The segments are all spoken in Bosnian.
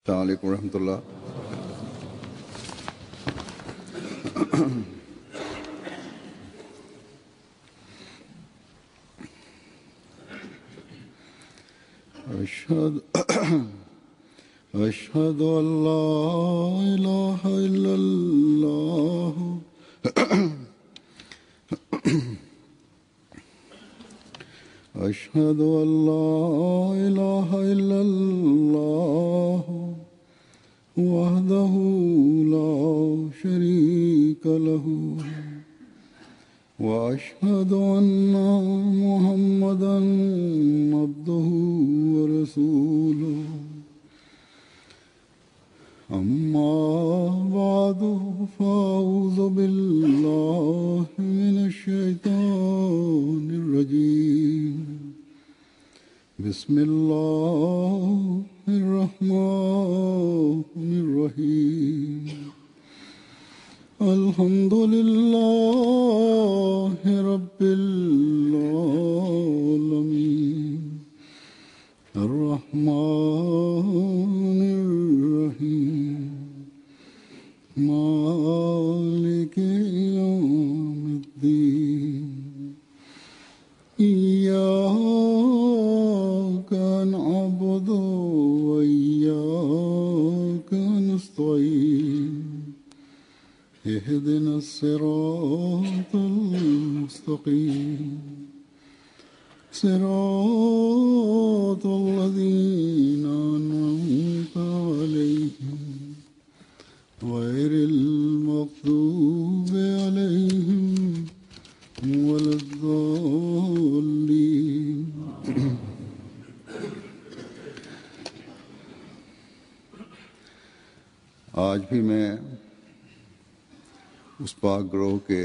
अस्सलाम वालेकुम रहमतुल्लाह। अशहदु अल्ला इलाहा इल्लल्लाह अशहदु अल्ला इलाहा इल्लल्लाह वहदहु ला शरीका लहु व अशहदु अन्ना मुहम्मदन अब्दुहु व रसूलुहु अम्मा बादु फ़अऊज़ु बिल्लाहि मिनश शैतानिर रजीम बिस्मिल्लाहिर रहमानिर रहीम अल्हम्दुलिल्लाहि रब्बिल आलमीन अर्रहमानिर रहीम मालिकि यौमिद्दीन इय्याका नअबुदु व इय्याका नस्तईन इहदिनस सिरातल मुस्तक़ीम सिरातल लज़ीना अनअमता अलैहिम गैरिल मग़दूबि अलैहिम वलद्दाल्लीन। आज भी मैं उस पाक ग्रोह के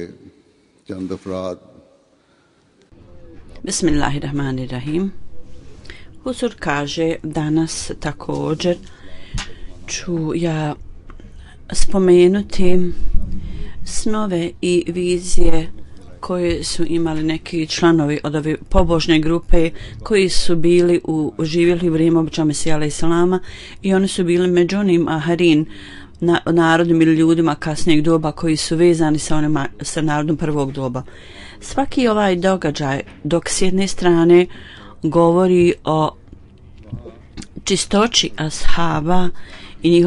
चंद अफराद Bismillahirrahmanirrahim. Huzur kaže danas također ću ja spomenuti snove i vizije koje su imali neki članovi od ove pobožne grupe koji su bili živjeli u vrijeme običaja Mesija alejhi selama i oni su bili među onim aharin narodom ili ljudima kasnijeg doba koji su vezani sa narodom prvog doba. Svaki ovaj događaj, dok s jedne strane govori o čistoći ashaba i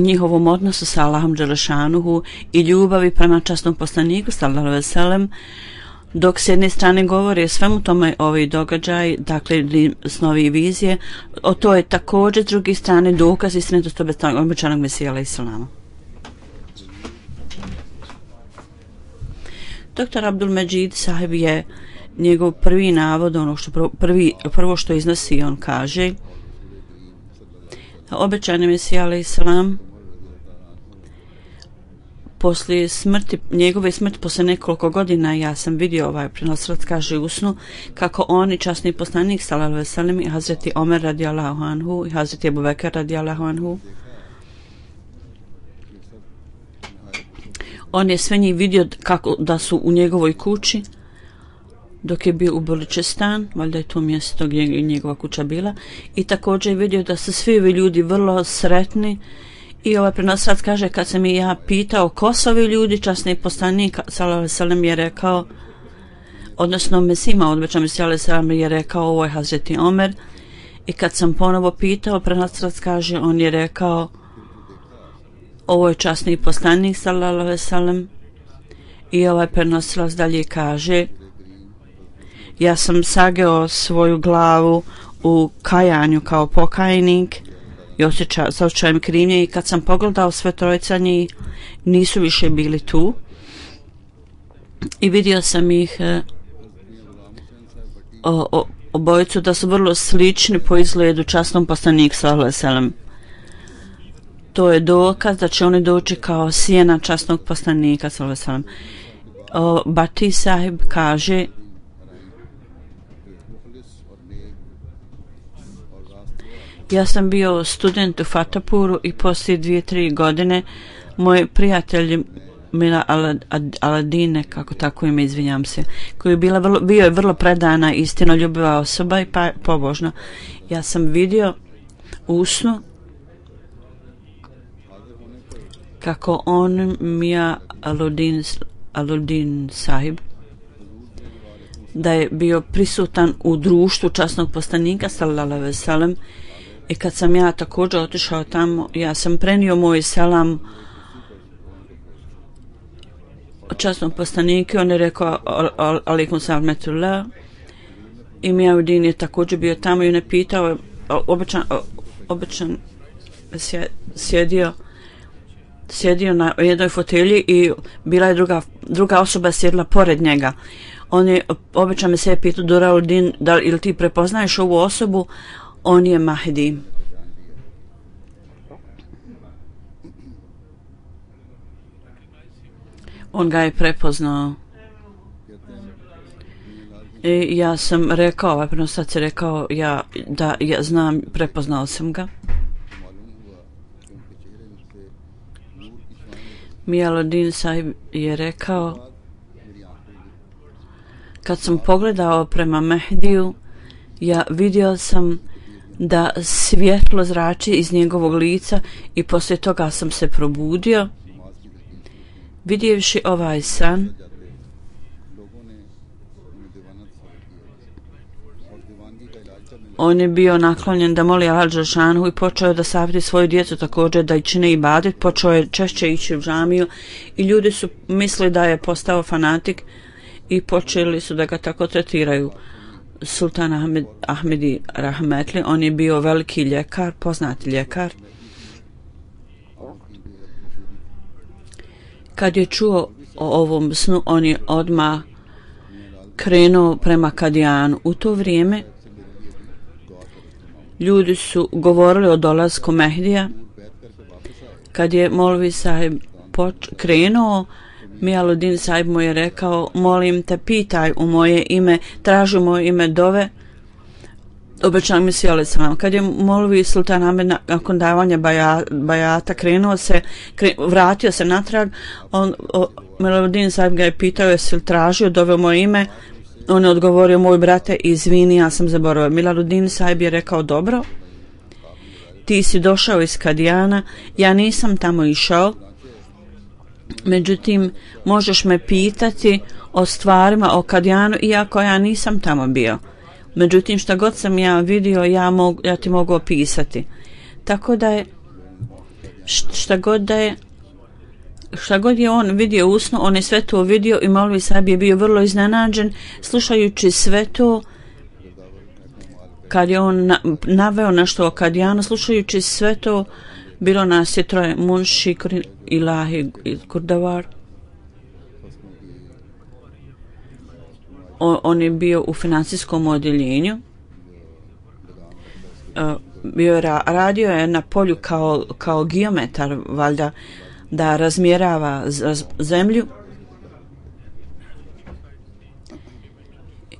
njihovom odnosu sa Allahom dželešanuhu i ljubavi prema časnom poslaniku sallallahu alejhi ve sellem, dok s jedne strane govori o svemu tome ovaj događaj, dakle snovi i vizije, to je također s druge strane dokaz istinitosti obećanog Mesija alejhi selama. Dr. Abdul Međid sahib je njegov prvi navod, ono što prvo što iznosi, on kaže: obećani Mesija alejhi selam poslije njegove smrti poslije nekoliko godina, ja sam vidio ovaj prenosilac kaže u snu kako oni časni poslanik sallallahu alejhi ve sellem i Hazreti Omer radijallahu anhu i Hazreti Ebu Bekr radijallahu anhu, on je sve njih vidio kako da su u njegovoj kući dok je bio u Bulučistan, valjda je to mjesto gdje je njegova kuća bila, i također je vidio da su svi ovi ljudi vrlo sretni. I ovaj prenosilac kaže kad sam i ja pitao ko su ovi ljudi, časni poslanik sallallahu alejhi ve sellem je rekao, odnosno Mesima obećan Mesija alejhi selam je rekao ovo je Hazreti Omer, i kad sam ponovo pitao, prenosilac kaže on je rekao ovo je časni poslanik sallallahu alejhi ve sellem. I ovaj prenosilac dalje kaže ja sam sageo svoju glavu u kajanju kao pokajnik i sa osjećajem krivnje, i kad sam pogledao sve trojica njih nisu više bili tu i vidio sam ih obojicu da su vrlo slični po izgledu časnom poslaniku sallallahu alejhi ve sellem. To je dokaz da će oni doći kao sjena časnog poslanika sallallahu alejhi ve sellem. Bati sahib kaže ja sam bio student u Fatapuru i poslije 2-3 godine moj prijatelj Mila Aladine, kako tako ime, izvinjam se, koji je bio je vrlo predana, istinoljubiva osoba i pobožna. Ja sam vidio u snu kako on Mia Aludin Sahib da je bio prisutan u društvu časnog poslanika sallallahu alejhi ve sellem i kad sam ja također otišao tamo, ja sam prenio moj selam časnom poslaniku, on je rekao alejkum selam metullah i Mia Aludin je također bio tamo i on je pitao, običan sjedio na jednoj fotelji i bila je druga osoba sjedila pored njega. On je obično me se pitao Duraudin, ili ti prepoznaješ ovu osobu? On je Mahdi. On ga je prepoznao. I ja sam rekao, prenosac je rekao da ja znam, prepoznao sam ga. Mia Aludin Sahib je rekao, kad sam pogledao prema Mehdiju, ja vidio sam da svjetlo zrači iz njegovog lica i poslije toga sam se probudio. Vidjevši ovaj san, on je bio naklonjen da moli Allah dželešanu i počeo da savjeti svoju djecu također da čine ibadet, počeo je češće ići u džamiju i ljudi su mislili da je postao fanatik i počeli su da ga tako tretiraju. Sultan Ahmedi Rahmetli, on je bio veliki ljekar, poznati ljekar. Kad je čuo o ovom snu, on je odmah krenuo prema Kadijanu. U to vrijeme ljudi su govorili o dolasku Mehdija. Kad je Molvi Sahib krenuo, Mia Aludin Sahib mu je rekao, molim te, pitaj u moje ime, traži u moje ime dove. Obećao mi se Alesalam. Kad je Molvi Sultan Ahmed nakon davanja bajata vratio se natrag, Mia Aludin Sahib ga je pitao, jesi li tražio dove u moje ime? On je odgovorio, moj brate, izvini, ja sam zaboravio. Mia Aludin Sahib je rekao, dobro, ti si došao iz Kadijana, ja nisam tamo išao, međutim, možeš me pitati o stvarima o Kadijanu, iako ja nisam tamo bio. Međutim, šta god sam ja vidio, ja ti mogu opisati. Tako da je, šta god je on vidio usno, on je sve to vidio i Molvi Sahib je bio vrlo iznenađen slušajući sve to. Kad je on naveo nešto o Kadijanu, slušajući sve to, bilo nas je troje, Munši Ilahi Kurdavar. On je bio u financijskom odjeljenju. Radio je na polju kao geometar, valjda, da razmjerava zemlju.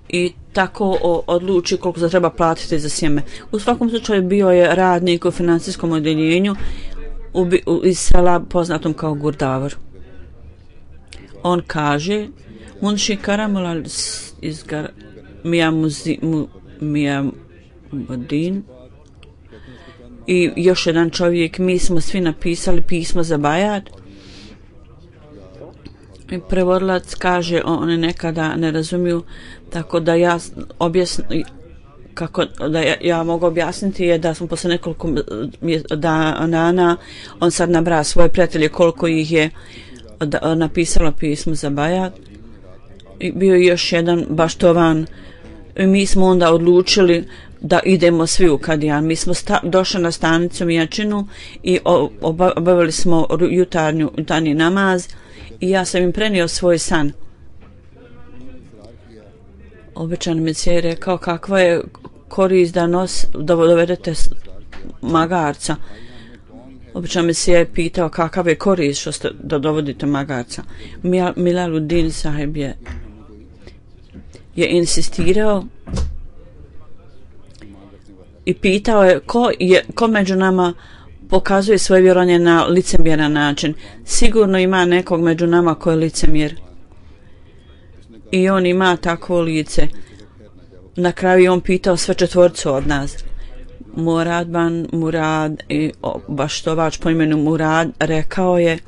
I tako odluči koliko se treba platiti za sjeme. U svakom slučaju bio je radnik u financijskom odjeljenju iz sela poznatom kao Gurdavor. On kaže, Munši Karamulal iz Mia Mudin i još jedan čovjek, mi smo svi napisali pismo za bajat. I prevodilac kaže, oni nekada ne razumiju, tako da ja ja mogu objasniti je da smo posle nekoliko dana, on sad nabra svoje prijatelje koliko ih je napisalo pismo za bajat. I bio je još jedan baštovan. I mi smo onda odlučili da idemo svi u Kadijan. Mi smo došli na stanicu Mijačinu i obavili smo jutarnji namaz i ja sam im prenio svoj san. Obećan mi je rekao kakva je korist da dovedete magarca. Obično mi se je pitao kakav je korist što da dovodite magarca. Mia Aludin Sahib je insistirao i pitao je ko među nama pokazuje svoje vjerovanje na licemjeran način. Sigurno ima nekog među nama ko je licemjer. I on ima takvo lice. Na kraju on pitao sve četvoricu od nas. Murad ban Murad i baštovač po imenu Murad rekao je: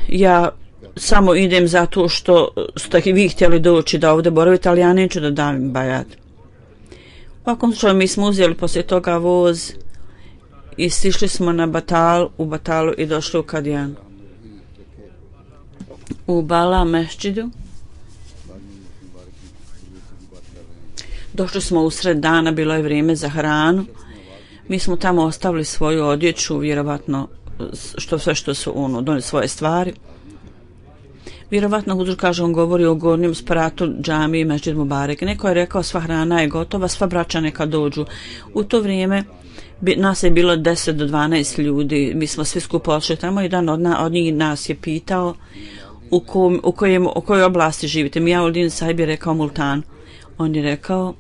ja samo idem zato što ste vi htjeli doći da ovdje boravite, ali ja neću da dam bajat. U ovakvom slučaju mi smo uzeli poslije toga voz i stišli smo na u Batalu i došli u Kadijan. U Bala mešđidu došli smo usred dana, bilo je vrijeme za hranu. Mi smo tamo ostavili svoju odjeću, vjerovatno sve što su donijeli svoje stvari. Vjerovatno Huzur kaže, on govori o gornjem spratu džamije i Mešđid Mubarek. Neko je rekao sva hrana je gotova, sva braća neka dođu. U to vrijeme nas je bilo 10 do 12 ljudi, mi smo svi skupo odšli tamo. Jedan od njih nas je pitao u kojoj oblasti živite. Mijaudin Sahib je rekao Multan. On je rekao,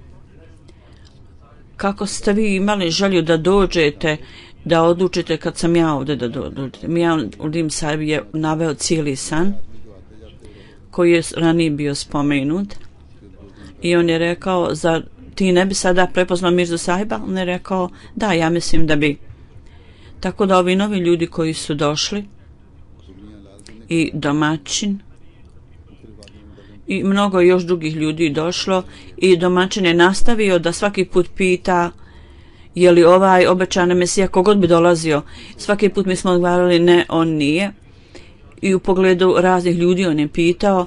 kako ste vi imali želju da dođete, da odlučite kad sam ja ovdje da dođete. Mijaudin Sahib je naveo cijeli san koji je ranije bio spomenut i on je rekao, zar ti ne bi sada prepoznao Mirzu Sahiba? On je rekao, da, ja mislim da bi. Tako da ovi novi ljudi koji su došli i domaćin i mnogo još drugih ljudi došlo i domaćin je nastavio da svaki put pita je li ovaj obećani Mesija, kogod bi dolazio. Svaki put mi smo odgovarali ne, on nije. I u pogledu raznih ljudi on je pitao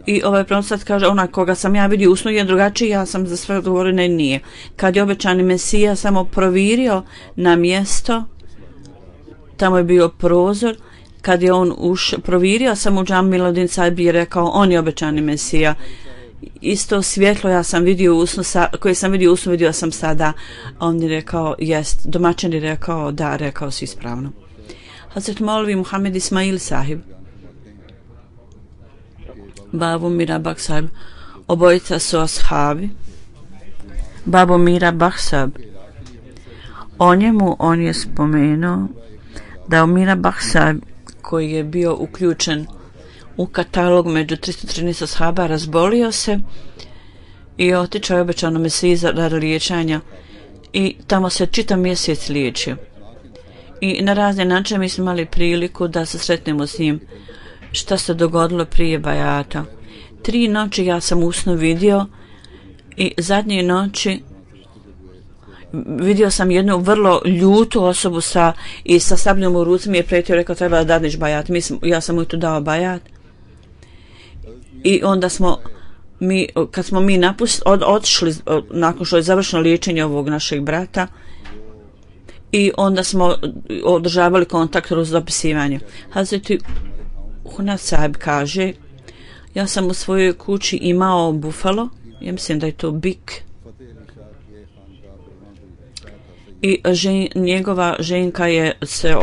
i ovaj promostat kaže, onaj koga sam ja vidio usnu je drugačiji, ja sam za sve odgovorio ne, nije. Kad je obećani Mesija samo provirio na mjesto, tamo je bio prozor, kad je on provirio sam u džam, Miladin Sahib je rekao, on je obećani Mesija. Isto svjetlo ja sam vidio usnu, koje sam vidio usnu, vidio sam sada. On je rekao, jest. Domaćin je rekao, da, rekao si ispravno. Hazret Maulvi Muhammed Ismail Sahib, Babu Mira Bakh Sahib, obojica su ashabi. Babu Mira Bakh Sahib, on je spomenuo da Mira Bakh Sahib, koji je bio uključen u katalog među 313 ashaba, razbolio se i otišao je obećano Mesiji radi liječenja i tamo se čitav mjesec liječio. I na razne načine mi smo imali priliku da se sretnemo s njim. Šta se dogodilo prije bajata? 3 noći ja sam usno vidio i zadnje noći vidio sam jednu vrlo ljutu osobu sa sabljom u ruci, mi je prijetio, rekao treba da dadneš bajat. Ja sam mu tu dao bajat. I onda kad smo mi otišli nakon što je završeno liječenje ovog našeg brata, i onda smo održavali kontakt uz dopisivanje. Hazreti Hunat Sahib kaže, ja sam u svojoj kući imao bufalo, ja mislim da je to bik, i njegova ženka je se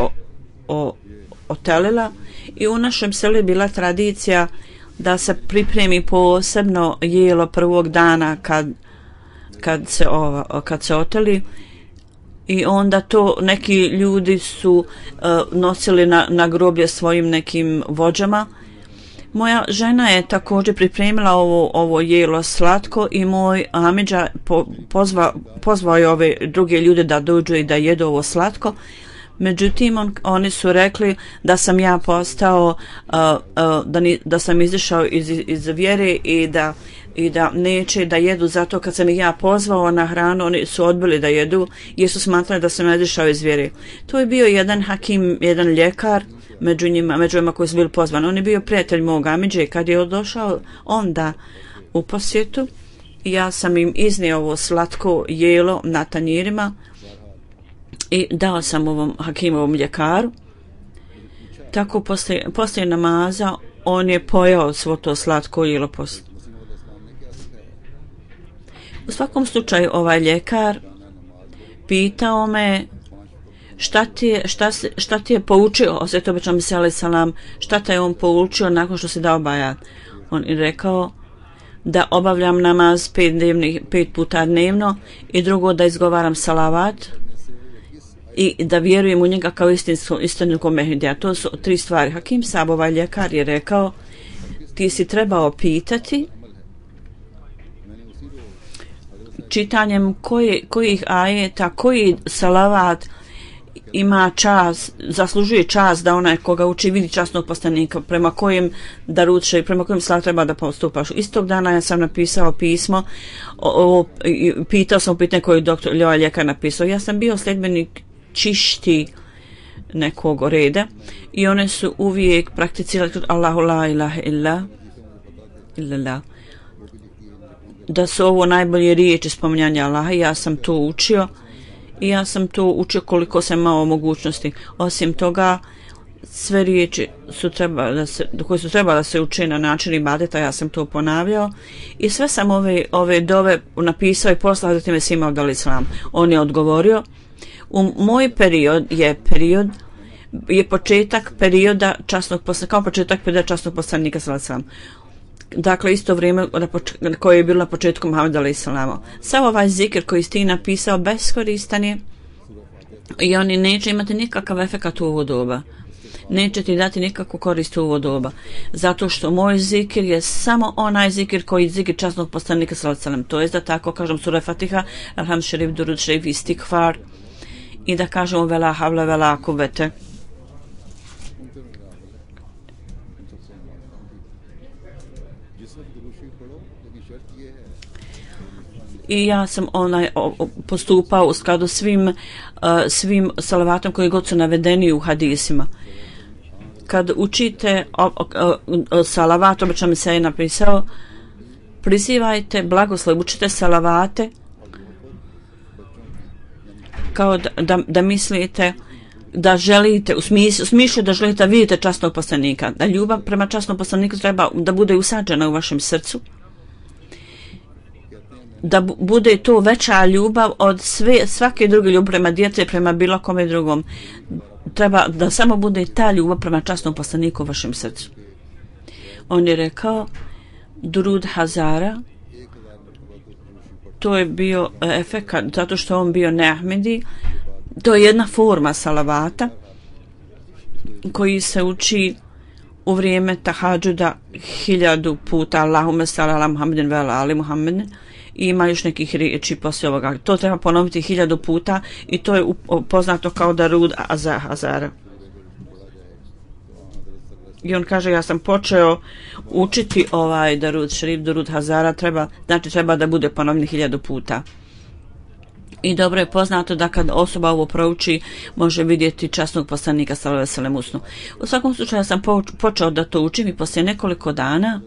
otelila i u našem selu je bila tradicija da se pripremi posebno jelo prvog dana kad se oteli. I onda to neki ljudi su nosili na groblje svojim nekim vođama. Moja žena je također pripremila ovo jelo slatko i moj amidža pozvao je ove druge ljude da dođu i da jedu ovo slatko. Međutim, oni su rekli da sam ja postao, da sam izišao iz vjere i da neće da jedu, zato kad sam ih ja pozvao na hranu, oni su odbili da jedu jer su smatrali da sam izišao iz vjere. To je bio jedan hakim, jedan ljekar među njima koji su bili pozvani. On je bio prijatelj mog amidže. Kad je došao onda u posjetu, ja sam im iznio ovo slatko jelo na tanjirima i dao sam ovom hakimovom ljekaru. Tako poslije namaza on je pojao svo to slatko jelo poslije. U svakom slučaju ovaj ljekar pitao me šta ti je poučio Hazreti obećani Mesija alejhi selam, šta te je on poučio nakon što se dao bajat. On je rekao da obavljam namaz 5 puta dnevno i drugo da izgovaram salavat i da vjerujem u njega kao istinskog Mehmedija. To su 3 stvari. Hakim Sahib, ovaj ljekar, je rekao, ti si trebao pitati čitanjem kojih ajeta, koji salavat ima čas, zaslužuje čas da onaj koga uči vidi časnog poslanika prema kojem daruče, prema kojem salavat treba da postupaš. Istog dana ja sam napisao pismo, pitao sam pitanje koje je doktor Ljoa Ljekar napisao. Ja sam bio sledbenik čišti nekog reda i one su uvijek prakticirali Allahu la ilaha illa da su ovo najbolje riječi spominjanja Allaha. Ja sam to učio i ja sam to učio koliko sam imao mogućnosti. Osim toga, sve riječi su koje su trebale da se uče na način ibadeta, ja sam to ponavljao i sve sam ove dove napisao i poslao zatim je svima od al-Islam. On je odgovorio. Moj period je početak perioda časnog poslanika, kao početak perioda časnog poslanika sallallahu. Dakle, isto vrijeme koje je bilo na početku Muhameda alejhi. Sav ovaj zikr koji ste napisao beskoristan je i oni neće imati nikakav efekat u ovo doba. Neće ti dati nikakvu korist u ovo doba. Zato što moj zikr je samo onaj zikr koji je zikr časnog poslanika sallallahu. To je da tako kažem sura Fatiha, Alhamd šerif, Durud šerif, Istikfar i da kažemo vela havla vela kuvvete. I ja sam postupao u skladu svim salavatom koji god su navedeni u hadisima. Kad učite salavat, obično mi se je napisao, prizivajte blagoslov, učite salavate kao da mislite da želite, u smislu da želite da vidite časnog poslanika, da ljubav prema časnom poslaniku treba da bude usađena u vašem srcu, da bude to veća ljubav od svake druge ljubav prema djece, prema bilo kome drugom. Treba da samo bude ta ljubav prema časnom poslaniku u vašem srcu. On je rekao Durud Hazara, to je bio efekat zato što on bio neahmedi. To je jedna forma salavata koji se uči u vrijeme tahadžuda 1000 puta Allahumme salli ala Muhammedin ve ala ali Muhammedin. I ima još nekih riječi poslije ovoga. To treba ponoviti 1000 puta i to je poznato kao Darud Hazara. I on kaže, ja sam počeo učiti ovaj Darud šerif, Darud Hazara, treba da bude ponovljen 1000 puta. I dobro je poznato da kad osoba ovo prouči, može vidjeti časnog poslanika sallallahu alejhi ve sellem usnu. U svakom slučaju ja sam počeo da to učim i poslije nekoliko dana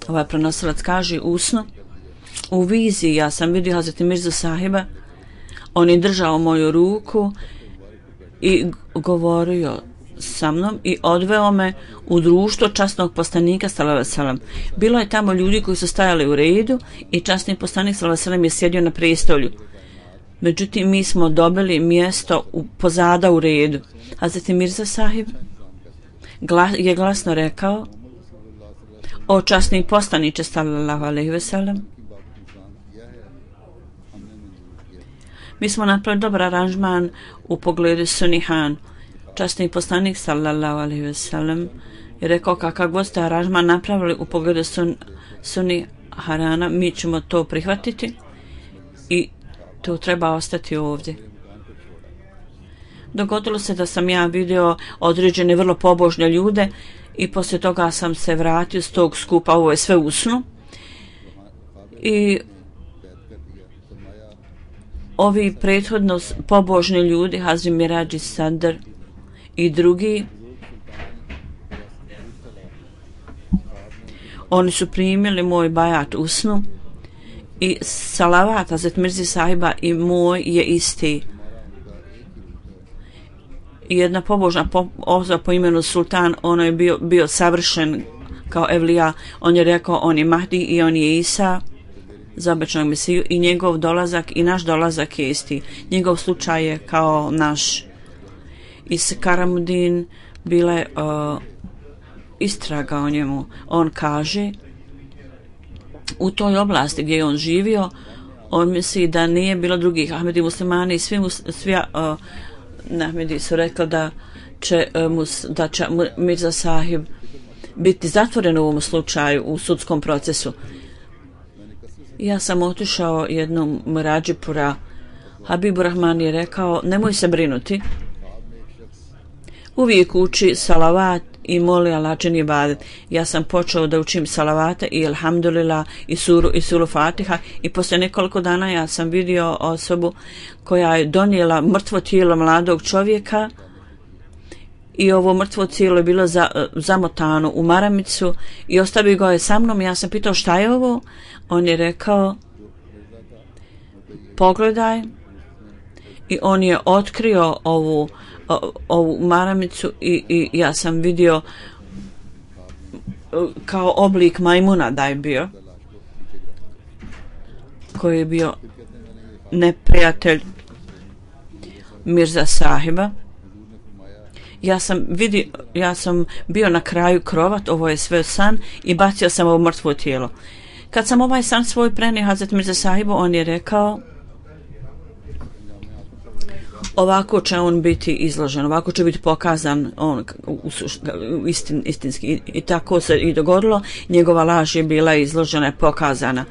ovaj prenosilac kaže usnu, u viziji ja sam vidio Hazreti Mirza sahiba, on je držao moju ruku i govorio sa mnom i odveo me u društvo časnog poslanika sallallahu alejhi ve sellem. Bilo je tamo ljudi koji su stajali u redu i časni poslanik sallallahu alejhi ve sellem je sjedio na prestolju. Međutim, mi smo dobili mjesto pozada u redu. Hazreti Mirza sahib je glasno rekao: o časni poslaniče sallallahu alejhi ve sellem, mi smo napravili dobar aranžman u pogledu Sunihan. Časni poslanik sallallahu alejhi ve sellem je rekao kakav god ste aranžman napravili u pogledu Suniharana, mi ćemo to prihvatiti i to treba ostati ovdje. Dogodilo se da sam ja vidio određene vrlo pobožne ljude i poslije toga sam se vratio s tog skupa, ovo je sve usnu. I ovi prethodno pobožni ljudi, Hazri Mirađi Sadr i drugi, oni su primili moj bajat usnu i salavat Hazret Mirzi sahiba i moj je isti. Jedna pobožna osoba po imenu Sultan, ono je bio savršen kao evlija, on je rekao on je Mahdi i on je Isa za obećanog Mesiju i njegov dolazak i naš dolazak je isti. Njegov slučaj je kao naš. I Karamudin bile istraga o njemu. On kaže u toj oblasti gdje je on živio, on misli da nije bilo drugih Ahmedi muslimani i svi Ahmedi su rekli da će Mirza sahib biti zatvoren u ovom slučaju u sudskom procesu. Ja sam otišao jednom Rađipura. Habib Rahman je rekao, nemoj se brinuti. Uvijek uči salavat i moli Allah čini ibadet. Ja sam počeo da učim salavate i alhamdulillah i suru Fatiha i poslije nekoliko dana ja sam vidio osobu koja je donijela mrtvo tijelo mladog čovjeka i ovo mrtvo tijelo je bilo zamotano u maramicu i ostavio ga je sa mnom. Ja sam pitao šta je ovo? On je rekao pogledaj i on je otkrio ovu maramicu i ja sam vidio kao oblik majmuna da je bio, koji je bio neprijatelj Mirza Sahiba. Ja sam bio na kraju krova, ovo je sve san, i bacio sam ovo mrtvo tijelo. Kad sam ovaj san svoj prenio Hazret Mirza Sahibu, on je rekao ovako će on biti izložen, ovako će biti pokazan on istinski, i tako se i dogodilo. Njegova laž je bila izložena, pokazana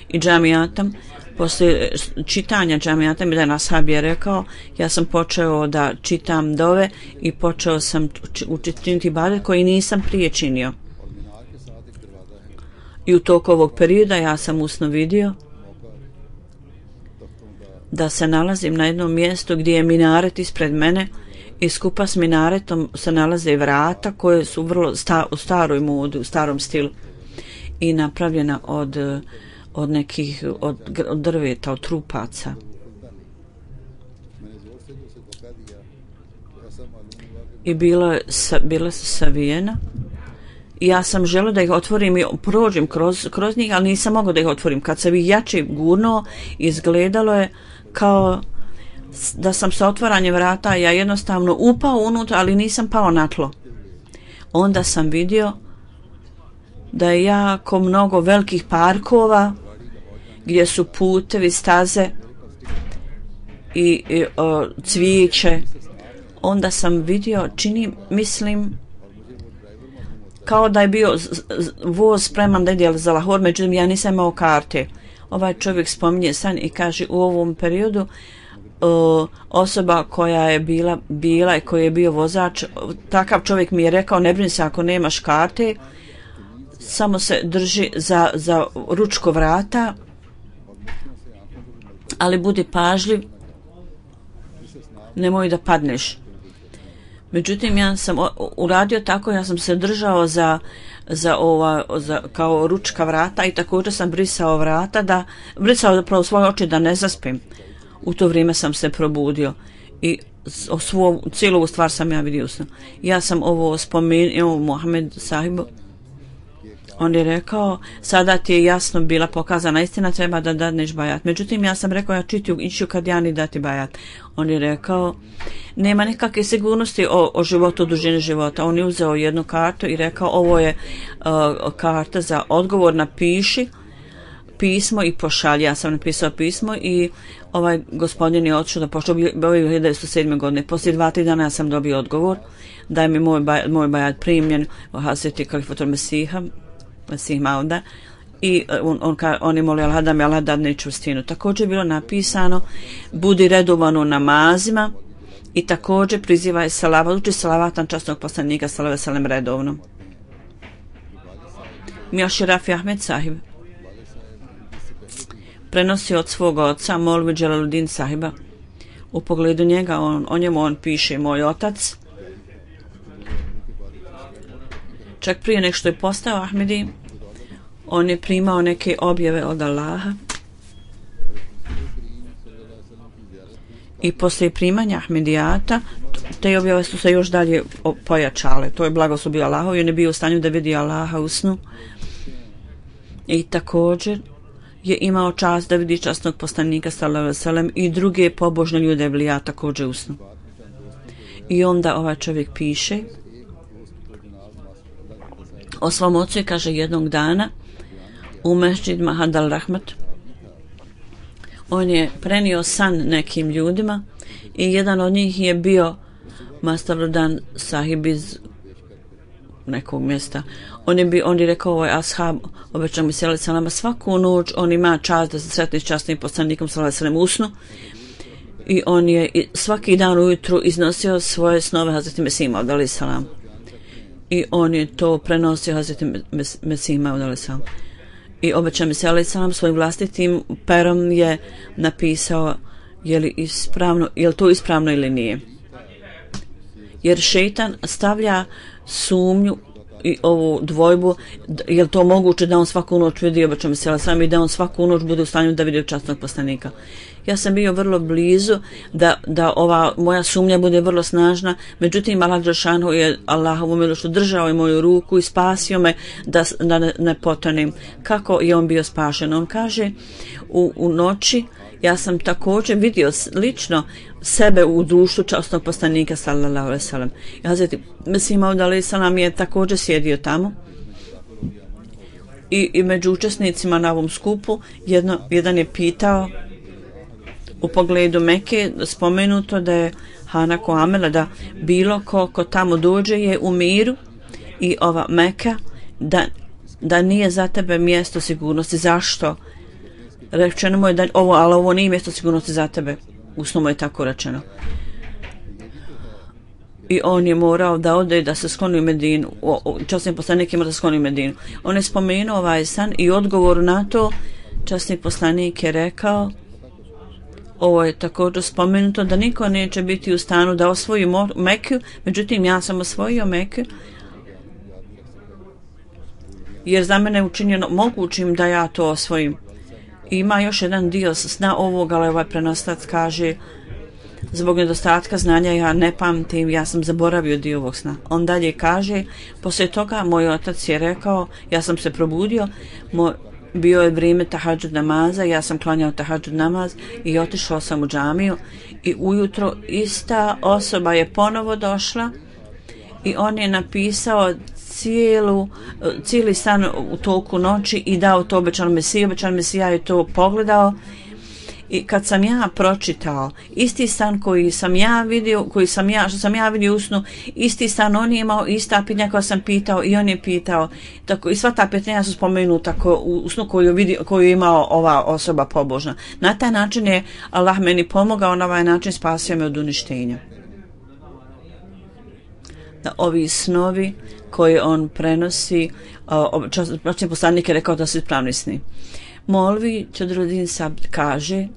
i džamijatom. Poslije čitanja džamijata mi da ashab je rekao, ja sam počeo da čitam dove i počeo sam učiniti ibadet koji nisam prije činio. I u toku ovog perioda ja sam usno vidio da se nalazim na jednom mjestu gdje je minaret ispred mene i skupa s minaretom se nalaze vrata koje su vrlo u staroj modi, u starom stilu i napravljena od nekih od drveta, od trupaca. I bila su savijena i ja sam želio da ih otvorim i prođem kroz njih, ali nisam mogao da ih otvorim. Kad sam ih jače gurnuo, izgledalo je kao da sam sa otvaranjem vrata ja jednostavno upao unutra, ali nisam pao na tlo. Onda sam vidio da je jako mnogo velikih parkova gdje su putevi, staze i cvijeće. Onda sam vidio, mislim kao da je bio voz spreman da ide za Lahor, međutim ja nisam imao karte. Ovaj čovjek spominje san i kaže u ovom periodu osoba koja je bila i koji je bio vozač, takav čovjek mi je rekao ne brini se ako nemaš karte, samo se drži za ručko vrata, ali budi pažljiv, nemoj da padneš. Međutim, ja sam uradio tako, ja sam se držao za kao ručka vrata i također sam brisao vrata, brisao zapravo svoje oči da ne zaspim. U to vrijeme sam se probudio i cijelu ovu stvar sam ja vidio usno. Ja sam ovo spomenuo Mohamed Sahibu. On je rekao, sada ti je jasno bila pokazana istina, treba da dadneš bajat. Međutim, ja sam rekao, ja iću kad ja ni dati bajat. On je rekao, nema nikakve sigurnosti o životu, o dužini života. On je uzeo jednu kartu i rekao, ovo je karta za odgovor, napiši pismo i pošalji. Ja sam napisao pismo i ovaj gospodin je otišao da pošao, bio je 1907. godine. Poslije 2-3 dana ja sam dobio odgovor da je mi moj bajat primljen u Hazreti Kalifatul Mesiha, Mesih Mauda, i on je molio Allah da mi Allah dadne čvrstinu. Također je bilo napisano budi redovan u namazima i također prizivaj salavat, uči salavatan časnog poslanika sallallahu alejhi ve sellem redovno. Mioši Rafi Ahmed Sahib prenosi od svog oca Molvi Dželaluddin Sahiba. U pogledu njega o njemu on piše moj otac. Čak prije nek što je postao Ahmedi, on je primao neke objave od Allaha i poslije primanja Ahmedijata te objave su se još dalje pojačale. To je blagoslov bio Allahov i on je bio u stanju da vidi Allaha u snu i također je imao čast da vidi časnog poslanika sallallahu alejhi ve sellem i druge pobožne ljude evlija također u snu. I onda ovaj čovjek piše o svom ocu i kaže jednog dana u Mesdžid Mahad al-Rahmat on je prenio san nekim ljudima i jedan od njih je bio Mastavrudan Sahib iz nekog mjesta. On je rekao ovaj ashab, obećan mi se salama, svaku noć on ima čast da se sretne s časnim poslanikom salama usnu i on je svaki dan ujutru iznosio svoje snove Hazreti Mesima odali salam. I on je to prenosio Hazreti Mesima odali salam. I obećan mi se salam svojim vlastitim perom je napisao je li to ispravno ili nije. Jer šeitan stavlja sumnju i ovu dvojbu, je li to moguće da on svaku noć vidi obećan mi se salam i da on svaku noć bude u stanju da vidi časnog poslanika. Ja sam bio vrlo blizu da ova moja sumnja bude vrlo snažna, međutim Allah dželešanu je Allahovu milošću držao je moju ruku i spasio me da ne potonem. Kako je on bio spašen? On kaže u noći ja sam također vidio lično sebe u društvu časnog poslanika sallallahu alejhi ve sellem. Hazreti Mesih Maud alejhi selam je također sjedio tamo. I među učesnicima na ovom skupu jedan je pitao u pogledu Mekke, spomenuto da je Hanako Amela, da bilo ko tamo dođe je u miru i ova Meka da nije za tebe mjesto sigurnosti. Zašto? Rečeno mu je da ovo nije mjesto sigurnosti za tebe. Usno mu je tako rečeno. I on je morao da ode da se skloni u Medinu. Časni poslanik je morao da se skloni u Medinu. On je spomenuo ovaj san i odgovor na to časni poslanik je rekao, ovo je također spomenuto, da niko neće biti u stanu da osvoji Meku, međutim ja sam osvojio Meku jer za mene je učinjeno mogućim da ja to osvojim. I ima još jedan dio sna ovoga, ali ovaj prenostac kaže zbog nedostatka znanja ja ne pamtim, ja sam zaboravio dio ovog sna. On dalje kaže, poslije toga moj otac je rekao, ja sam se probudio, bio je vrijeme tahadžud namaza, ja sam klanjao tahadžud namaz i otišao sam u džamiju i ujutro ista osoba je ponovo došla i on je napisao cijeli san u toku noći i dao to obećan Mesija je to pogledao i kad sam ja pročitao isti san koji sam ja vidio, što sam ja vidio u snu, isti san on je imao, ista pitanja koja sam pitao i on je pitao, tako i sva ta pitanja su spomenuta u snu koju je imao ova osoba pobožna. Na taj način je Allah meni pomogao, na ovaj način spasio me od uništenja. Da ovi snovi koje on prenosi, časni poslanik je rekao da su ispravni sni. Molvi Čadruddin Sabd kaže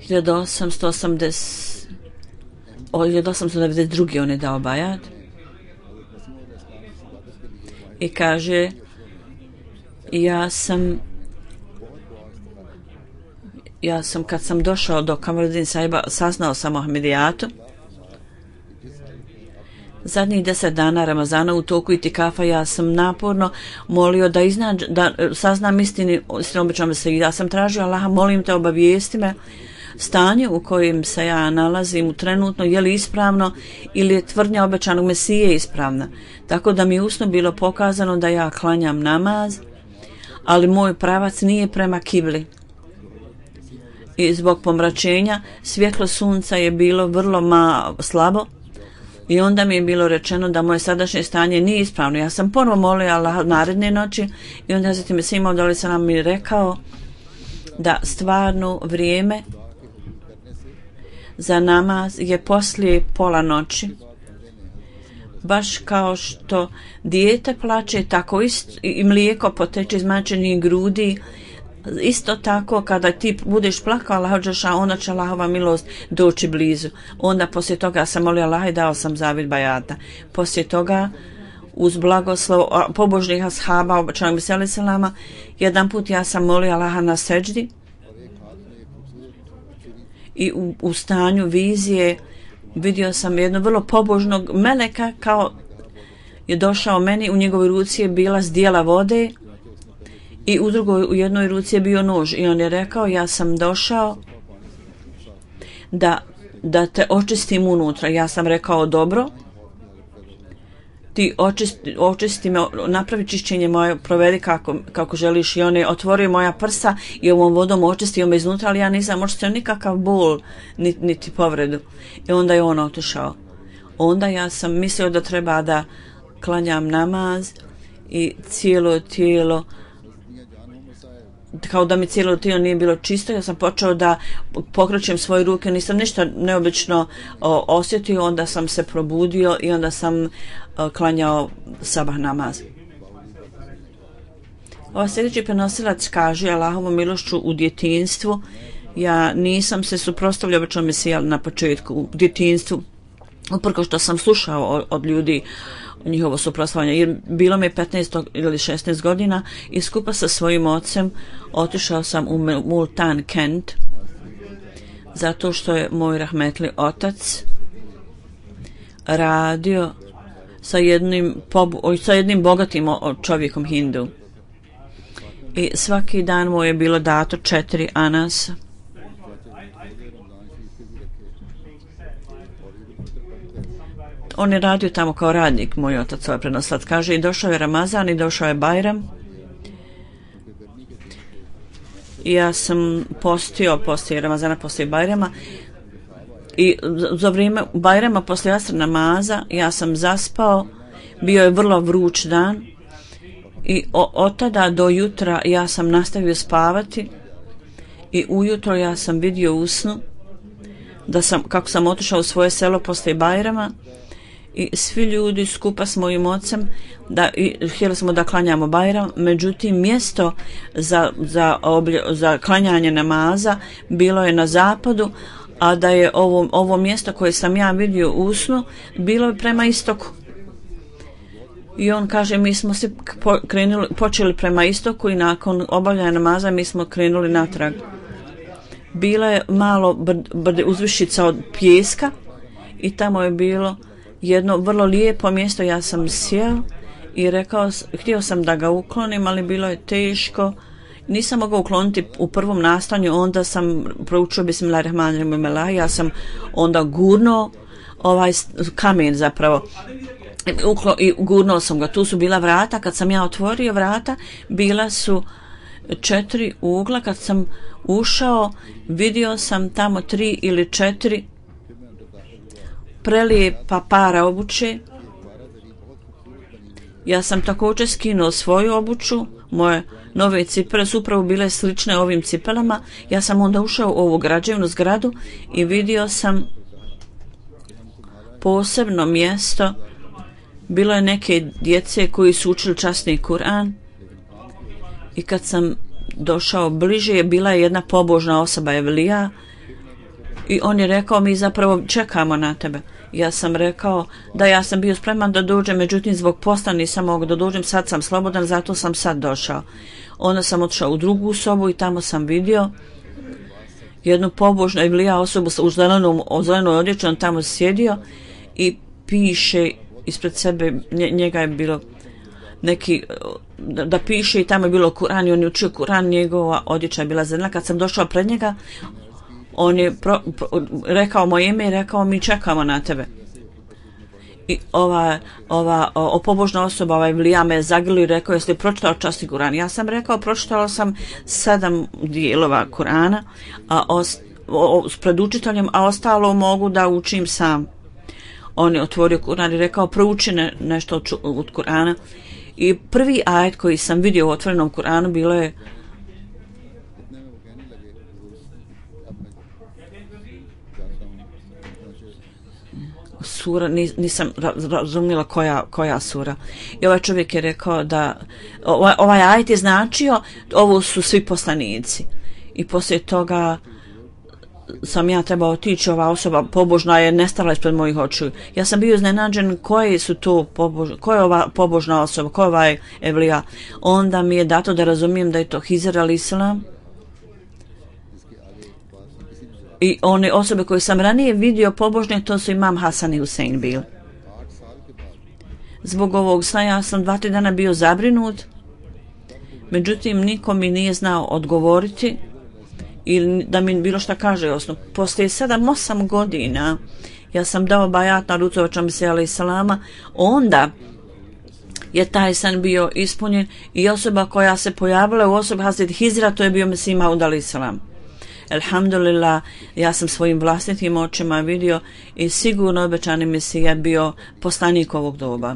1892. on je dao bajat i kaže ja sam kad sam došao do Kamaruddin Sahiba saznao sam o Ahmedijatu. Zadnjih 10 dana Ramazana u toku itikafa ja sam naporno molio da saznam istinu obećam se. Ja sam tražio Allaha, molim te obavijesti me stanje u kojem se ja nalazim trenutno, je li ispravno ili je tvrdnja obećanog Mesije ispravna. Tako da mi je usno bilo pokazano da ja klanjam namaz, ali moj pravac nije prema kibli. I zbog pomračenja svjetlo sunca je bilo vrlo slabo i onda mi je bilo rečeno da moje sadašnje stanje nije ispravno. Ja sam ponovo molio Allah naredne noći i onda Hazreti Mesih Maud alejhi selam mi rekao da stvarno vrijeme za namaz je poslije pola noći. Baš kao što dijete plače, tako i mlijeko poteče iz majčinih grudi. Isto tako kada ti budeš plakao onda će Allahova milost doći blizu. Onda poslije toga sam molio Allah i dao sam zavid bajata. Poslije toga uz blagoslov pobožnih ashaba obećanog Mesija alejhi selama jedan put ja sam molio Allaha na seđdi i u stanju vizije vidio sam jednog vrlo pobožnog meleka kao je došao meni, u njegovoj ruci je bila zdjela vode i u jednoj ruci je bio nož i on je rekao ja sam došao da te očistim unutra. Ja sam rekao dobro, ti očisti me, napravi čišćenje moje, provedi kako želiš. I on je otvorio moja prsa i ovom vodom očistio me iznutra, ali ja nisam očistio nikakav bol niti povredu. I onda je on otišao. onda ja sam mislio da treba da klanjam namaz i cijelo tijelo, kao da mi cijelo tijelo nije bilo čisto, ja sam počeo da pokrećem svoje ruke, nisam ništa neobično osjetio, onda sam se probudio i onda sam klanjao sabah namaz. Ova sljedeći prenosilac kaže: Allahovom milošću u djetinjstvu ja nisam se suprotstavljao običnom mesiji na početku u djetinjstvu, uprko što sam slušao od ljudi njihovo suprotstavljanje, jer bilo mi 15 ili 16 godina i skupa sa svojim ocem otišao sam u Multan, Kent, zato što je moj rahmetli otac radio sa jednim bogatim čovjekom Hindu. I svaki dan mu je bilo dato 4 anasa. On je radio tamo kao radnik, moj otac, ovaj prenosilac kaže, i došao je Ramazan i došao je Bajram. I ja sam postio Ramazana, poslije Bajrama. I za vrijeme Bajrama, poslije asr namaza, ja sam zaspao, bio je vrlo vruć dan. I od tada do jutra ja sam nastavio spavati i ujutro ja sam vidio u snu kako sam otišao u svoje selo poslije Bajrama i svi ljudi skupa s mojim ocem htjeli smo da klanjamo Bajram, međutim mjesto za klanjanje namaza bilo je na zapadu, a da je ovo mjesto koje sam ja vidio u snu bilo je prema istoku. I on kaže, mi smo se počeli prema istoku i nakon obavljanja namaza mi smo krenuli natrag. Bila je malo uzvišica od pijeska i tamo je bilo jedno vrlo lijepo mjesto. Ja sam sjeo i htio sam da ga uklonim, ali bilo je teško. Nisam mogao ukloniti u prvom nastanju, onda sam proučio Bismillahirrahmanirrahim. Ja sam onda gurnuo ovaj kamen zapravo. I gurnuo sam ga, tu su bila vrata, kad sam ja otvorio vrata bila su 4 ugla, kad sam ušao vidio sam tamo 3 ili 4 prelijepa para obuće. Ja sam također skinuo svoju obuću, moje nove cipele su upravo bile slične ovim cipelama. Ja sam onda ušao u ovu građevnu zgradu i vidio sam posebno mjesto. Bilo je neke djece koji su učili časni Kur'an i kad sam došao bliže bila je jedna pobožna osoba, Evlija, i on je rekao, mi zapravo čekamo na tebe. Ja sam rekao da ja sam bio spreman da dođem, međutim zbog posla nisam mogao da dođem, sad sam slobodan, zato sam sad došao. Onda sam otišao u drugu sobu i tamo sam vidio jednu pobožnu Evlija osobu u zelenoj odjeći, on tamo sjedio i piše ispred sebe, njega je bilo neki da piše i tamo je bilo Kur'an i on je učio Kur'an, njegova odjeća je bila zelena. Kad sam došao pred njega, on je rekao moje ime i rekao, mi čekamo na tebe. I ova pobožna osoba, ovaj Vlija, me zagrlio i rekao, jesi li pročitao časni Kur'an? Ja sam rekao, pročitala sam 7 dijelova Kur'ana s predučiteljem, a ostalo mogu da učim sam. On je otvorio Kur'an i rekao, prouči nešto od Kur'ana. I prvi ajet koji sam vidio u otvorenom Kur'anu bilo je sura, nisam razumjela koja sura. I ovaj čovjek je rekao da ovaj ajet je značio, ovo su svi poslanici. I poslije toga sam ja trebao otići, ova osoba pobožna je nestala ispred mojih očiju. Ja sam bio iznenađen ko je ova pobožna osoba, ko je ovaj Evlija. Onda mi je dato da razumijem da je to Hizr al-Islam. I one osobe koje sam ranije vidio pobožne, to su Imam Hasan i Husein bili. Zbog ovog sna ja sam 2-3 dana bio zabrinut, međutim niko mi nije znao odgovoriti ili da mi bilo šta kaže osnovno. Poslije 7-8 godina ja sam dao bajat na Rucovača Mesija alaih salama, onda je taj san bio ispunjen i osoba koja se pojavila u osobi Hazret Hizra, to je bio Mesija Maud alaih salam. Elhamdulillah, ja sam svojim vlastitim očima vidio i sigurno obećani Mesija bio poslanik ovog doba.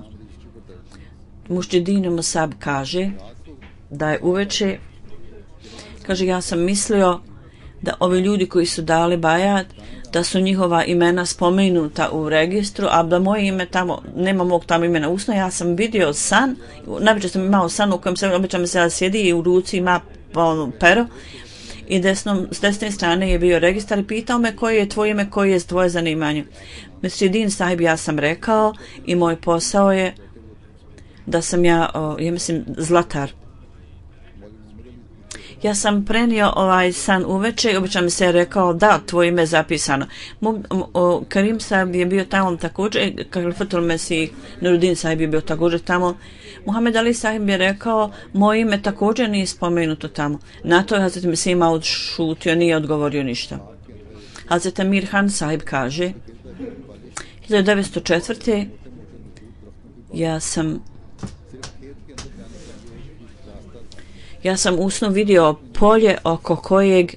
Mušđedin Musab kaže da je uveče, kaže, ja sam mislio da ovi ljudi koji su dali bajat, da su njihova imena spomenuta u registru, a da moje ime tamo, nema mog tamo imena usno. Ja sam vidio san, najveće sam imao san u kojem se obično se sjedi i u ruci ima pero i s desne strane je bio registar i pitao me koje je tvoje ime, koje je tvoje zanimanje. Mušđedin sahib, ja sam rekao i moj posao je da sam ja mislim zlatar. Ja sam prenio ovaj san uveče i obično mi se rekao da, tvoje ime je zapisano. Karim sahib je bio tamo također, Khalifatul Mesih Nuruddin sahib je bio također tamo. Muhammed Ali sahib je rekao, moje ime također nije spomenuto tamo. Na to je Hazret Mesih Maud šutio, nije odgovorio ništa. Hazret Amir Khan sahib kaže, 1904. Ja sam u snu vidio polje oko kojeg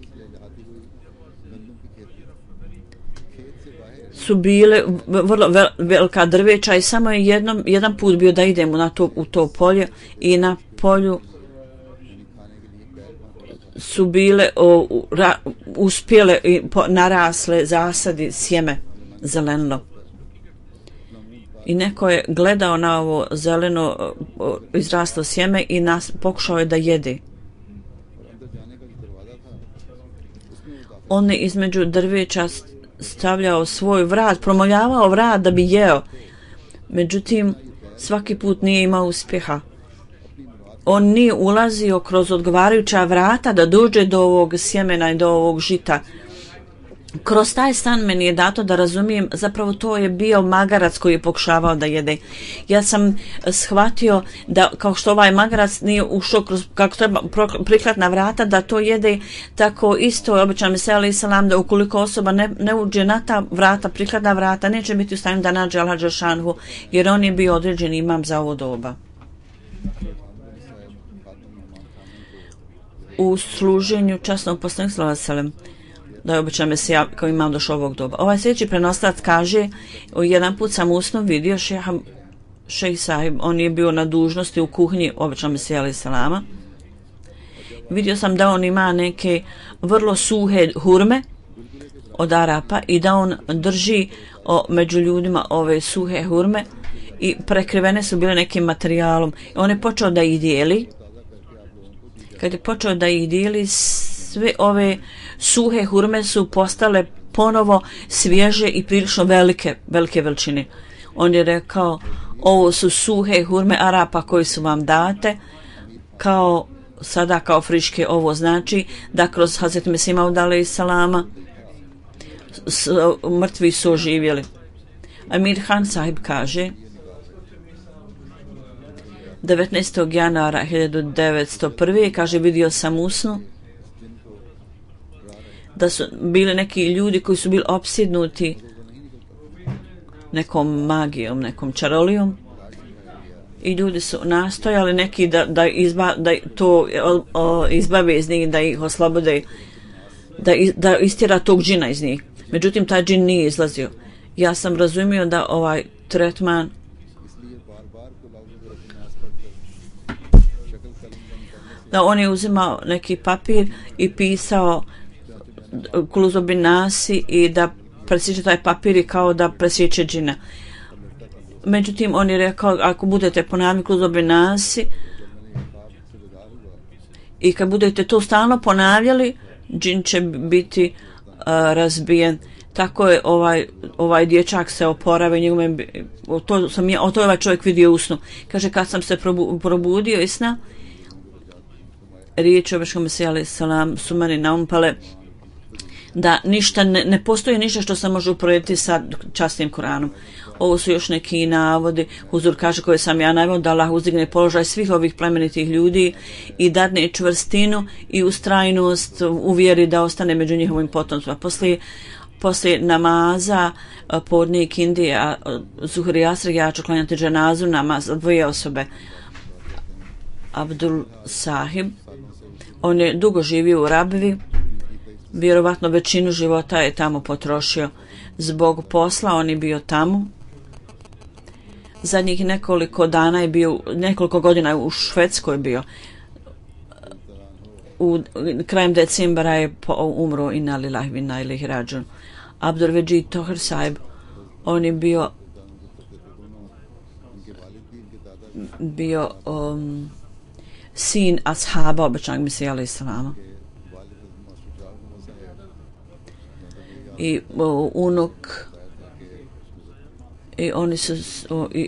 su bile vrlo velika drveća i samo je jedan put bio da idemo u to polje i na polju su bile uspjele i narasle zasadi, sjeme zeleno. I neko je gledao na ovo zeleno izraslo sjeme i pokušao je da jede. On je između drveća stavljao svoj vrat, promoljavao vrat da bi jeo. Međutim, svaki put nije imao uspjeha. On nije ulazio kroz odgovarajuća vrata da dođe do ovog sjemena i do ovog žita. Kroz taj san meni je dato da razumijem, zapravo to je bio magarac koji je pokušavao da jede. Ja sam shvatio da kao što ovaj magarac nije ušao kroz kako treba prikladna vrata da to jede, tako isto je običan Mesija alejhi selam da ukoliko osoba ne uđe na ta vrata, prikladna vrata, neće biti u stanju da nađe Allah dželle šanhu, jer on je bio određeni imam za ovo doba. U služenju časnog poslanika sallallahu alejhi ve sellem da je običan Mesija kao imam došao ovog doba. Ovaj sljedeći prenoslac kaže, jedan put sam usno vidio šejh sahib, on je bio na dužnosti u kuhinji običan Mesija alejhi selama. Vidio sam da on ima neke vrlo suhe hurme od Arapa i da on drži među ljudima ove suhe hurme i prekrivene su bile nekim materijalom. On je počeo da ih dijeli. Kad je počeo da ih dijeli, sve ove suhe hurme su postale ponovo svježe i prilično velike veličine. On je rekao, ovo su suhe hurme Arapa koji su vam date, kao sada kao friške. Ovo znači da kroz Hazret Mesih Maud alejhi selama mrtvi su oživjeli. Amir Khan sahib kaže, 19. januara 1901. kaže, vidio sam u snu da su bili neki ljudi koji su bili opsjednuti nekom magijom, nekom čarolijom i ljudi su nastojali neki da to izbave iz njih, da ih oslobode, da istjera tog džina iz njih. Međutim, taj džin nije izlazio. Ja sam razumio da ovaj tretman da on je uzimao neki papir i pisao Kuluzobin Nasi i da presjeće taj papir i kao da presjeće džina. Međutim, on je rekao, ako budete ponavljati Kuluzobin Nasi i kad budete to stalno ponavljali, džin će biti razbijen. Tako je ovaj dječak se oporavio, to je ovaj čovjek vidio u snu. Kaže, kad sam se probudio iz sna, riječi običnog Mesija alejhi selam su meni naumpale da ništa ne postoji ništa što se može uporediti sa časnim Kuranom. Ovo su još neki navodi, Huzur kaže, koje sam ja naveo, da Allah uzdigne položaj svih ovih plemenitih ljudi i dadne čvrstinu i ustrajnost u vjeri da ostane među njihovim potomstvima. Poslije namaza podne i kindije, a Zuhri i Asr, ja ću klanjati dženazu namaz za dvoje osobe. Abdul Sahib, on je dugo živio u Rabvi Vjerovatno većinu života je tamo potrošio. Zbog posla on je bio tamo. Zadnjih nekoliko godina je u Švedskoj bio. Krajem decembra je umro Inna lillahi wa inna ilaihi rađun. Abdul Vejid Toher Sahib, on je bio sin ashaba obećanog Mesija alejhi selama i unuk i oni su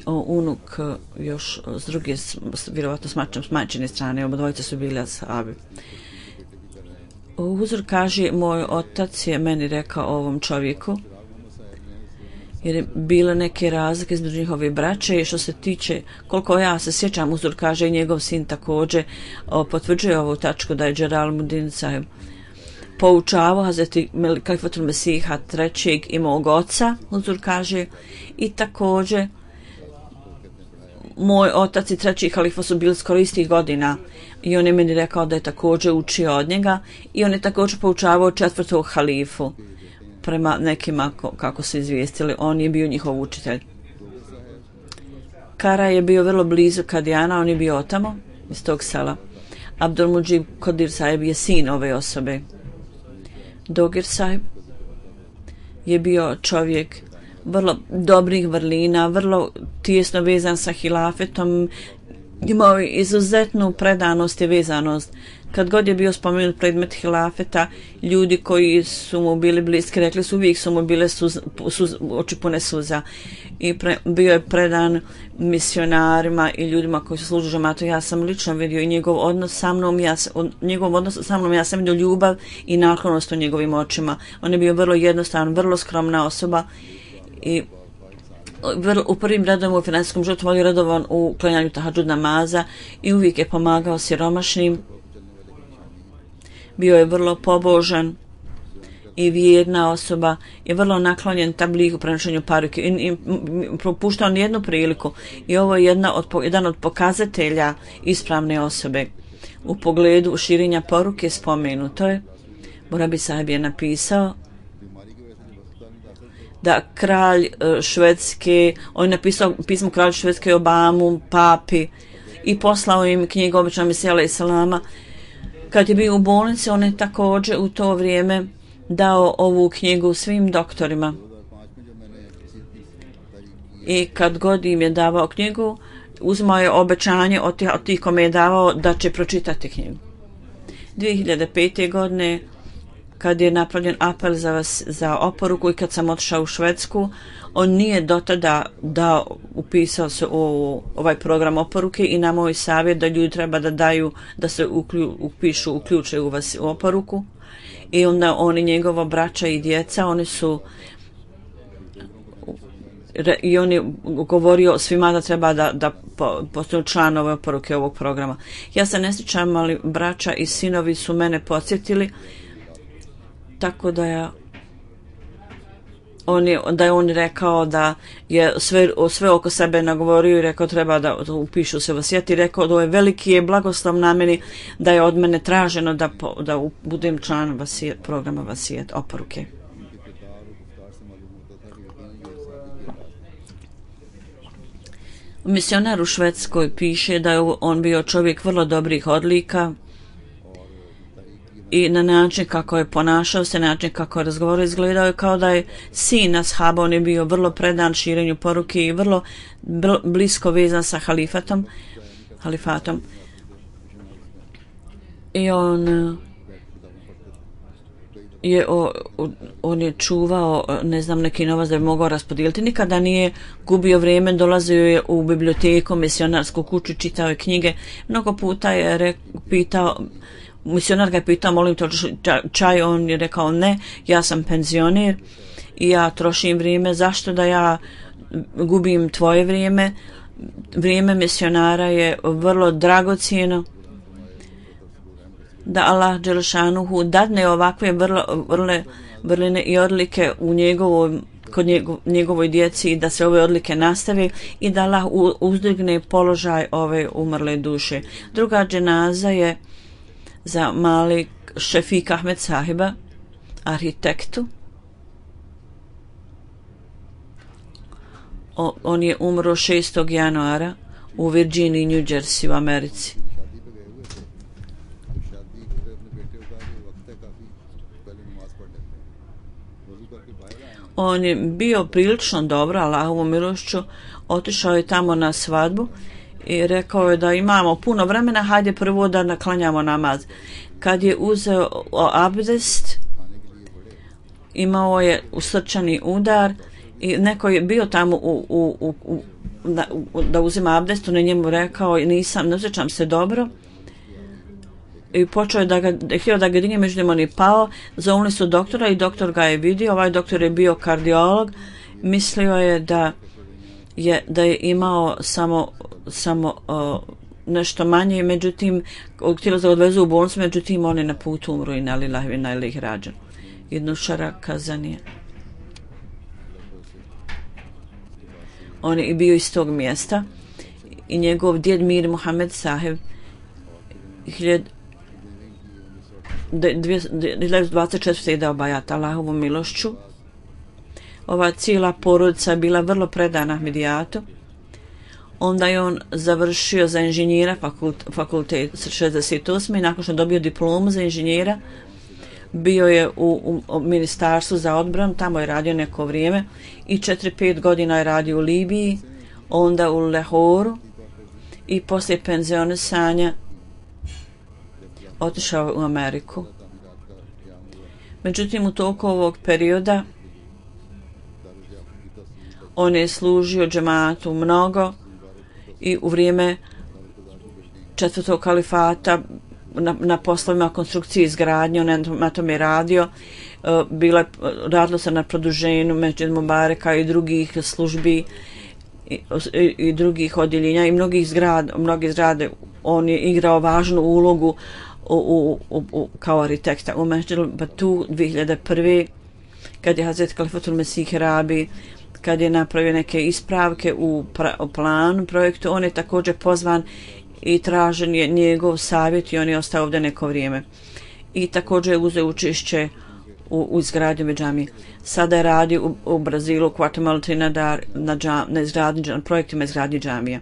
unuk još s druge, vjerovatno s majčine strane, obadvojica su bili ashabi. Huzur kaže, moj otac je meni rekao ovom čovjeku, jer je bilo neke razlike između njihove braće i što se tiče, koliko ja se sjećam, Huzur kaže i njegov sin također potvrđuje ovu tačku da je Jalaluddin Sahib poučavao Hazreti Kalifatul Mesiha trećeg i mog oca, Huzur kaže, i također moj otac i treći halifa su bili skoro istih godina i on je meni rekao da je također učio od njega i on je također poučavao četvrtog halifu. Prema nekima, kako se izvijestili, on je bio njihov učitelj. Kara je bio vrlo blizu Kadijana, on je bio otamo iz tog sela. Abdul Mujib Kodir Sahib je sin ove osobe. Dogir Sahib je bio čovjek vrlo dobrih vrlina, vrlo tijesno vezan sa hilafetom, imao je izuzetnu predanost i vezanost. Kad god je bio spomenut predmet hilafeta, ljudi koji su mu bili bliski rekli su uvijek su mu bile oči pune suza. I bio je predan misionarima i ljudima koji su služili džematu. Ja sam lično vidio i njegov odnos sa mnom, ja sam vidio ljubav i naklonost u njegovim očima. On je bio vrlo jednostavan, vrlo skromna osoba i u prvim redovima u finansijskom životu volio redovan u klanjanju tahadžud namaza i uvijek je pomagao siromašnim. Bio je vrlo pobožan i vjerna osoba, je vrlo naklonjen tabligu prenošenju paruke i propuštao nijednu priliku i ovo je jedan od pokazatelja ispravne osobe. U pogledu širenja poruke spomenuto je, Murabi Sahib je napisao da kralj Švedske, on je napisao pismo kralju Švedske Obamu, papi i poslao im knjigu obećanog Mesija alejhi selama. Kad je bio u bolnici, on je također u to vrijeme dao ovu knjigu svim doktorima. I kad god im je davao knjigu, uzmao je obećanje od tih kome je davao da će pročitati knjigu. 2005. godine, kad je napravljen apel za oporuku i kad sam otišao u Švedsku, on nije do tada upisao se u ovaj program oporuke i na moj savjet da ljudi treba da daju, da se uključe u oporuku. I onda oni, njegova braća i djeca, i on je govorio svima da treba da postanu članove oporuke ovog programa. Ja se ne sjećam, ali braća i sinovi su mene podsjetili, tako da je on rekao da je sve oko sebe nagovorio i rekao treba da upišu se vasijet i rekao da je veliki je blagoslov na meni da je od mene traženo da budem član programa vasijet oporuke. Misionar u Švedskoj piše da je on bio čovjek vrlo dobrih odlika i na način kako je ponašao se, način kako je razgovarao, izgledao je kao da je sin ashaba. On je bio vrlo predan širenju poruke i vrlo blisko vezan sa halifatom. I on je čuvao, ne znam, neki novac da bi mogao raspodijeliti. Nikada nije gubio vrijeme, dolazio je u biblioteku, misionarsku kuću, čitao je knjige. Mnogo puta je pitao, misionar ga je pitao, molim te čaj, on je rekao ne, ja sam penzioner i ja trošim vrijeme, zašto da ja gubim tvoje vrijeme? Vrijeme misionara je vrlo dragocjeno, da Allah dželešanuhu dadne ovakve vrline i odlike kod njegovoj djeci i da se ove odlike nastave i da Allah uzdigne položaj ove umrle duše. Druga dženaza je za Malik Šefik Ahmed Sahiba. arhitektu. On je umro 6. januara u Virginiji, New Jersey u Americi. शादी पे गए हुए थे तो शादी पे अपने बेटे को कहा कि वक्त है काफी पहले नमाज पढ़ लेते हैं वजू करके बाहर आए हैं On je bio prilično dobro, Allahovom milošću, otišao je tamo na svadbu i rekao je da imamo puno vremena, hajde prvo da naklanjamo namaz. Kad je uzeo abdest, imao je srčani udar i neko je bio tamo da uzima abdest, on je njemu rekao ne osjećam se dobro i počeo je htio da ga digne, međutim on je pao. Zovnuli su doktora i doktor ga je vidio. Ovaj doktor je bio kardiolog, mislio je da je imao samo nešto manje, međutim htjelo da ga odvezu u bolnicu, međutim on je na putu umro i na lillahi wa inna ilaihi rađen. Jednu šara kazanije. On je bio iz tog mjesta i njegov djed Mir Muhammed Saheb 1924. je dao bajat Allahovom milošću. Ova cijela porodica je bila vrlo predana Ahmedijatu. Onda je on završio za inženjera fakultet 68. i nakon što je dobio diplomu za inženjera bio je u ministarstvu za odbranu, tamo je radio neko vrijeme i 4-5 godina je radio u Libiji, onda u Lahoru i poslije penzionisanja otišao u Ameriku. Međutim, u toku ovog perioda on je služio džematu mnogo i u vrijeme 4. kalifata na poslovima konstrukcije i izgradnje, on na tom je radio. Radilo se na produženju Mesdžid Mubareka i drugih službi i drugih odjeljenja i mnogi zgrade. On je igrao važnu ulogu kao arhitekta. U Mesdžidu Batu 2001. kad je Hazret Kalifatul Mesih Rabi, kad je napravio neke ispravke u planu projektu, on je također pozvan i tražen je njegov savjet i on je ostao ovdje neko vrijeme. I također je uzeo učešće u izgradnju džamije. Sada je radi u Brazilu, Guatemala, Trinidad na projektima izgradnje džamija.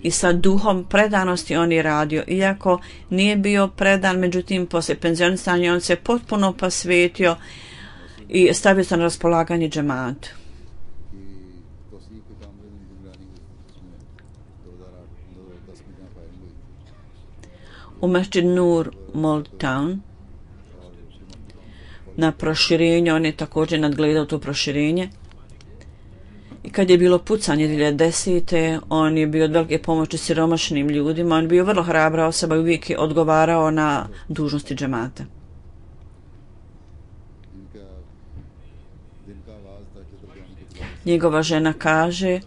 I sa duhom predanosti on je radio. Iako nije bio predan, međutim, poslije penzionisanja on se potpuno posvetio i stavio se na raspolaganje džematu. U Mesdžid Nur Moldtown na proširenju, on je također nadgledao to proširenje. I kad je bilo pucanje 2010. on je bio od velike pomoći siromašnim ljudima, on je bio vrlo hrabra osoba i uvijek je odgovarao na dužnosti džemata. Njegova žena kaže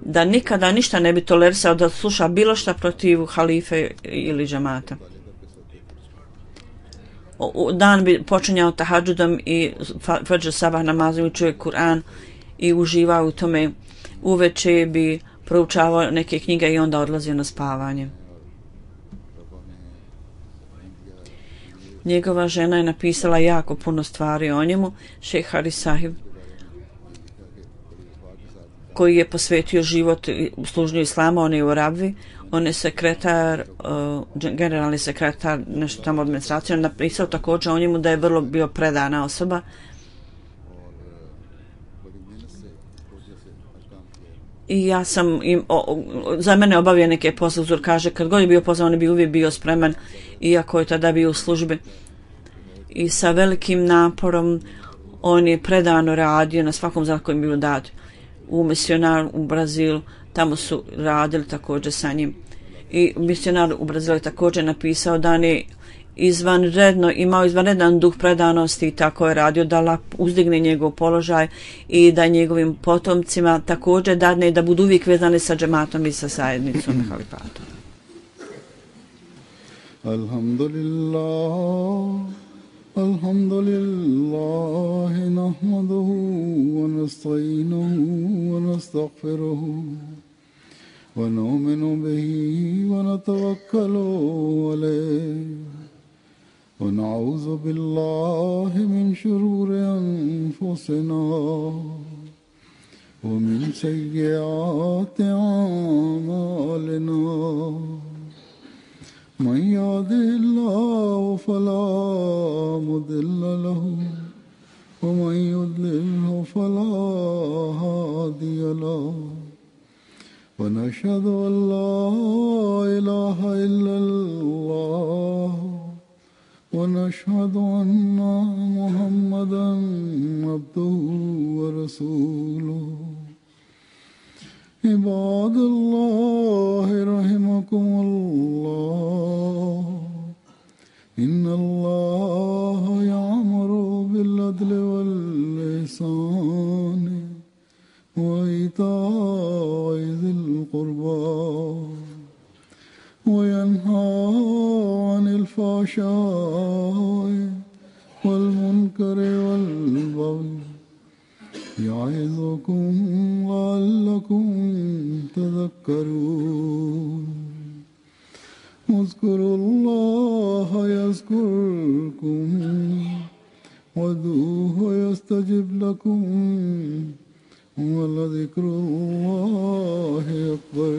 da nikada ništa ne bi tolerisao da sluša bilo šta protiv halife ili džemata. Dan bi počinjao tahadžudom i fadž sabah namazom, učio je Kur'an i uživao u tome. Uveče bi proučavao neke knjige i onda odlazio na spavanje. Njegova žena je napisala jako puno stvari o njemu. Šejh Haris Sahib, koji je posvetio život u služnju islama, on je u Rabvi, on je sekretar, generalni sekretar, nešto tamo administracije, on napisao također o njemu da je vrlo bio predana osoba. I ja sam za mene obavio neke posle, uzor kaže, kad god je bio pozvan, on je uvijek bio spreman, iako je tada bio u službi. I sa velikim naporom on je predano radio na svakom zakonu koji je bio dat. U misionar u Brazilu, tamo su radili također sa njim. I misionar u Brazilu je također napisao da on je imao izvanredan duh predanosti i tako je radio da Allah uzdigne njegov položaj i da njegovim potomcima također dadne da budu uvijek vezani sa džematom i sa zajednicom i halifatom. Alhamdulillah nahmaduhu wa nasta'inuhu wa nastaghfiruhu wa nu'minu bihi wa natawakkalu alayhi ونعوذ بالله من شرور أنفسنا ومن سيئات أعمالنا من يهده الله فلا مضل له ومن يضلله فلا هادي له ونشهد أن لا إله إلا الله ونشهد أن محمدا عبده ورسوله عباد الله رحمكم الله إن الله يأمر بالعدل والإحسان وإيتاء ذي القربى وينهى عن الفحشاء والمنكر والبغي يعظكم لعلكم تذكرون اذكروا الله يذكركم وادعوه يستجب لكم ولذكر الله أكبر.